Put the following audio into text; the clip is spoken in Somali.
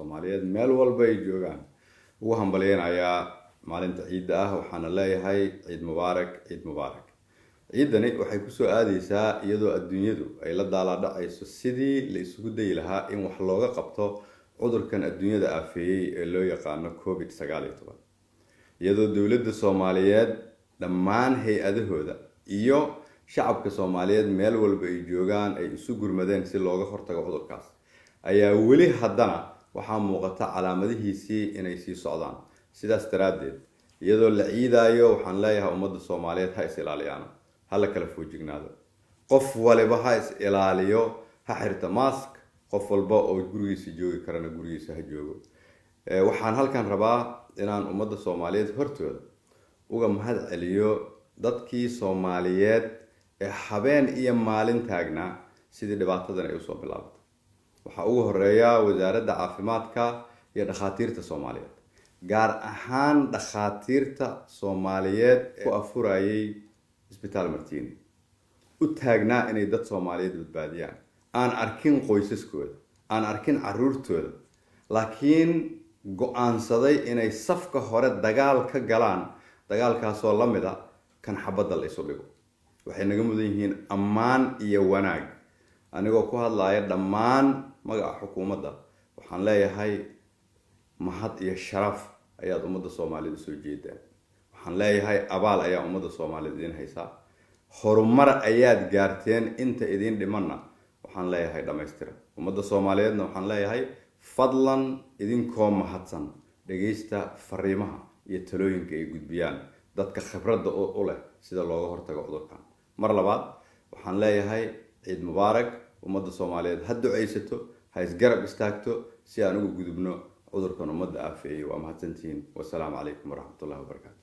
Soomaaliyeed meel walba ay joogaan ugu hambalyeynayaa maalinta ciidda ah. Waxaana leeyahay ciid mubaarak, ciid mubaarak. Ciiddani waxay kusoo aadeysaa iyadoo adduunyadu ay la daalaadhacayso sidii la isugu dayi lahaa in wax looga qabto cudurkan adduunyada aafeeyey ee loo yaqaano COVID-19, iyadoo dowladda Soomaaliyeed dhammaan hay-adahooda iyo shacabka Soomaaliyeed meel walba ay joogaan ay isu gurmadeen si looga hortago cudurkaas, ayaa weli haddana waxaa muuqata calaamadihiisii inay sii socdaan. Sidaas daraaddeed, iyadoo la ciidaayo, waxaan leeyahay ummadda Soomaaliyeed ha is ilaaliyaano, ha la kala foojignaado, qof waliba ha is ilaaliyo, ha xirta mask, qof walba oo gurigiisa joogi karana gurigiisa ha joogo. Waxaan halkan rabaa inaan ummadda Soomaaliyeed hortooda uga mahad celiyo dadkii Soomaaliyeed ee habeen iyo maalin taagnaa sidii dhibaatadan ay usoo bilaabatay. Waxaa ugu horeeya Wasaaradda Caafimaadka iyo dhakhaatiirta Soomaaliyeed, gaar ahaan dhakhaatiirta Soomaaliyeed ee ku afurayay Isbitaal Martiini, u taagnaa inay dad Soomaaliyeed badbaadiyaan, aan arkin qoysaskooda, aan arkin caruurtooda, laakiin go-aansaday inay safka hore dagaal ka galaan, dagaalkaasoo la mid a kan xabadda la isu dhigo. Waxay naga mudan yihiin ammaan iyo wanaag. Anigoo ku hadlaya dhammaan magaca xukuumadda, waxaan leeyahay mahad iyo sharaf ayaad ummadda Soomaaliyeed usoo jeedaan. Waxaan leeyahay abaal ayaa ummadda Soomaaliyeed idiin haysaa. Horumar ayaad gaarteen, inta idiin dhimanna waxaan leeyahay dhammaystira. Ummadda Soomaaliyeedna waxaan leeyahay fadlan idinkoo mahadsan dhegaysta fariimaha iyo talooyinka ay gudbiyaan dadka khibradda u leh sida looga hortago cudurkan. Mar labaad waxaan leeyahay ciid mubaarak. Ummadda Soomaaliyeed ha ducaysato, ha isgarab istaagto si aan uga gudubno cudurkan ummadda aafeeyey. Waa mahadsantihiin. Wasalaamu calaykum waraxmatullahi wabarakaatu.